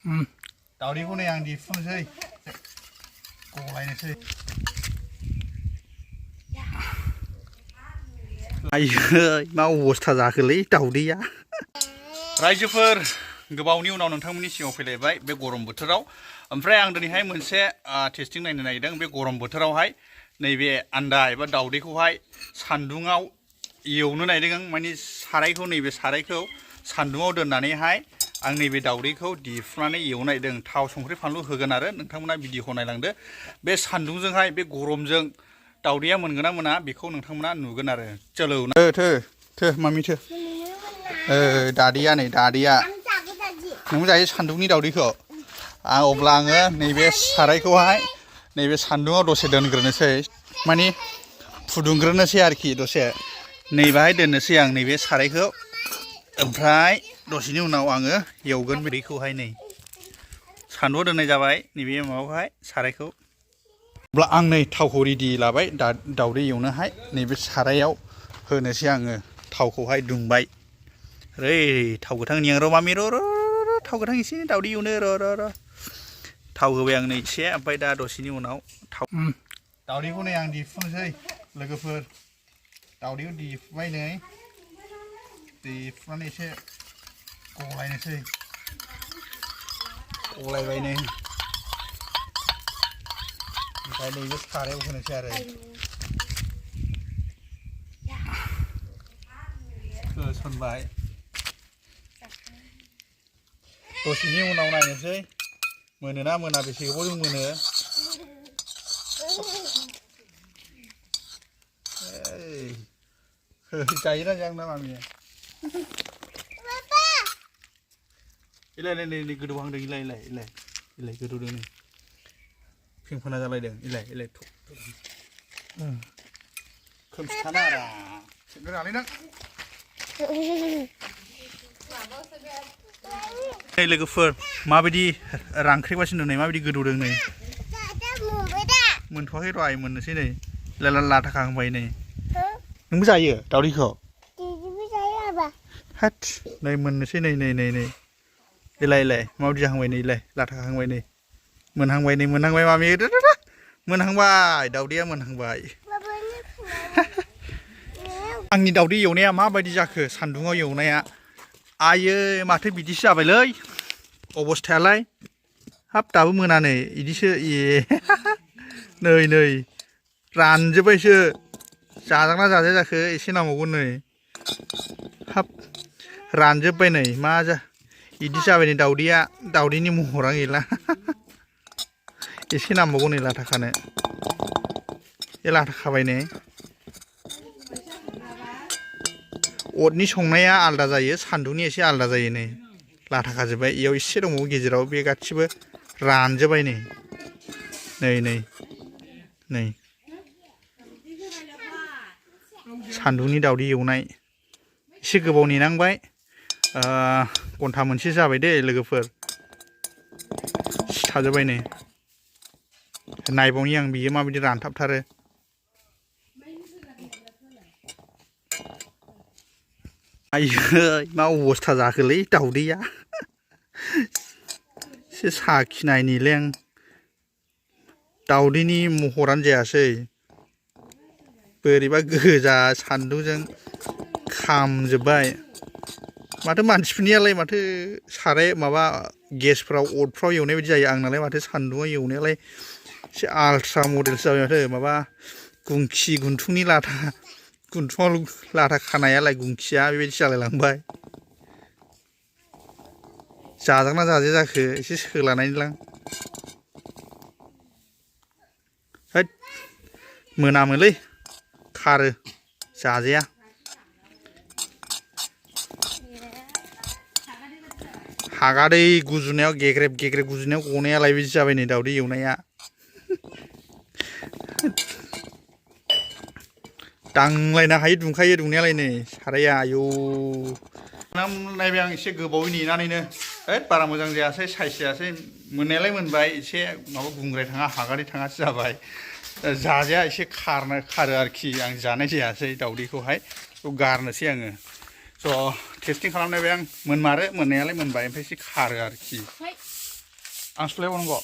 दावदैखौ नै आं दिफुनोसै गलायनोसै आयै मा अबस्था जाखोलै दावदैया रायजोफोर गोबावनि उनाव नोंथांमोननि सिगाङाव फैलायबाय बे गरम बोथोराव ओमफ्राय आं दिनैहाय मोनसे टेस्टिं नायनो नागिरदों बे गरम बोथोरावहाय नैबे आन्डा एबा दावदैखौहाय सान्दुङाव एवनो नागिरदों आं माने सारायखौ नैबे सारायखौ सान्दुङाव दोननानैहाय आं नैबे दावदैखौ दिफुनानै एवनो नागिरदों थाव संख्रि फानलु होगोन आरो नोंथांमोना भिडिअखौ नायलांदो बे सान्दुंजोंहाय बे गरमजों दावदैया मोनगोन ना मोना बेखौ नोंथांमोना नुगोन आरो चलो थो मामि थो दादैया नै दादैया नों जायो सान्दुंनि दावदैखौ अब्ला आङो नैबे सारायखौहाय नैबे सान्दुङाव दसे दोनग्रोनोसै माने फुदुंग्रोनोसै आरोखि दसे नैबाहाय दोननोसै आं नैबे सारायखौ ओमफ्राय दसेनि उनाव आङो एवगोन बेखौहाय नै सान्दुङाव दोननाय जाबाय नैबे माबाखौहाय सारायखौ अब्ला आं नै थावखौ रेडि लाबाय दावदै एवनोहाय नैबे सारायाव होनोसै आङो थावखौहाय दुंबाय ओरै थाव गोथांनि आं र' मामि र' थाव गोथां एसे दावदै एवनो र' थाव होबाय आं नै एसे ओमफ्राय दा दसेनि उनाव थाव दावदैखौ नै आं दिफुनोसै लोगोफोर दावदैखौ दिफुबाय नै दिफुनानै एसे गलायनोसै गलायबाय नै ओमफ्राय नैबे सारायाव होनोसै आरो होसनबाय दसेनि उनाव नायनोसै मोनोना मोना बेसे गोबावजों मोनो जायोना जाया ना मामिया इलाय गोदौहांदों इलाय गोदौदों नै फेंफोना जालायदों इलाय खोमसिथाना आरा सेंग्रानानै नों नै लोगोफोर माबायदि रांख्रेबगासिनो दं नै माबायदि गोदौदों नै मोनथ'वाखै र' आइ मोननोसै नै लाथा खाहांबाय नै नोंबो जायो दावदैखौ हाट नै मोननोसै नै इलाय माबायदि जाहांबाय नै इलाय लाथा खाहांबाय नै मोनहांबाय मामि मोनहांबाय दावदैया मोनहांबाय आंनि दावदै एवनाया माबायदि जाखो सान्दुङाव एवनाया आयै माथो बिदिसो जाबायलै अबस्थायालाय हाब दाबो मोना नै बिदिसो नै रानजोब्बायसो जाजागोना जाजाया जाखो एसे नांबावगोन नै हाब रानजोब्बाय नै मा बिदि जाबाय नै दावदैनि महरानो गैला एसे नांबावगौ नै लाथा खानो लाथा खाबाय नै अरनि संनाया आलादा जायो सान्दुंनि एसे आलादा जायो नै लाथा खाजोब्बाय इयाव एसे दंबावो गेजेराव बे गासिबो रानजोब्बाय नै सान्दुंनि दावदै एवनाय एसे गोबाव नेनांबाय घन्टा मोनसे जाबाय दे लोगोफोर सिथाजोब्बाय नै नायबावनि आं बियो माबायदि रानथाबथारो आयै मा अबस्था जाखोलै दावदैया एसे साखिनायनिलै आं दावदैनि महरानो जायासै बोरैबा गोजा सान्दुंजों खामजोब्बाय माथो मानसिफोरनियालाय माथो साराय माबा गेसफ्राव अरफ्राव एवनाय बायदि जायो आंनालाय माथो सान्दुङाव एवनायालाय एसे आल्ट्रा मडेलसो जाबाय माथो माबा गुंखि गुन्थुंनि गुन्थुङाव लाथा खानायालाय गुंखिया बेबायदि जालायलांबाय जाजागोना जाजाया जाखो एसे सोलानायनिलां होद मोनामोलै खारो जाजाया हागादै गुजुनायाव गेग्रेब गुजुनायाव गनायालाय बिदि जाबाय नै दावदै एवनाया दांलायनो हायो दुंखायो दुंनायालाय नै साराया आयौ नायबाय आं एसे गोबावै नेनानैनो बारा मोजां जायासै साइज जायासै मोननायालाय मोनबाय एसे माबा गुंग्राय थाङा हागादै थाङासो जाबाय जाजाया एसे खारो आरोखि आं जानाय जायासै दावदैखौहाय गारनोसै आङो स' टेस्टिं खालामनायबाय आं मोनमारो मोननायालाय मोनबाय ओमफ्राय एसे खारो आरोखि आं सुफ्लाय बावनांगौ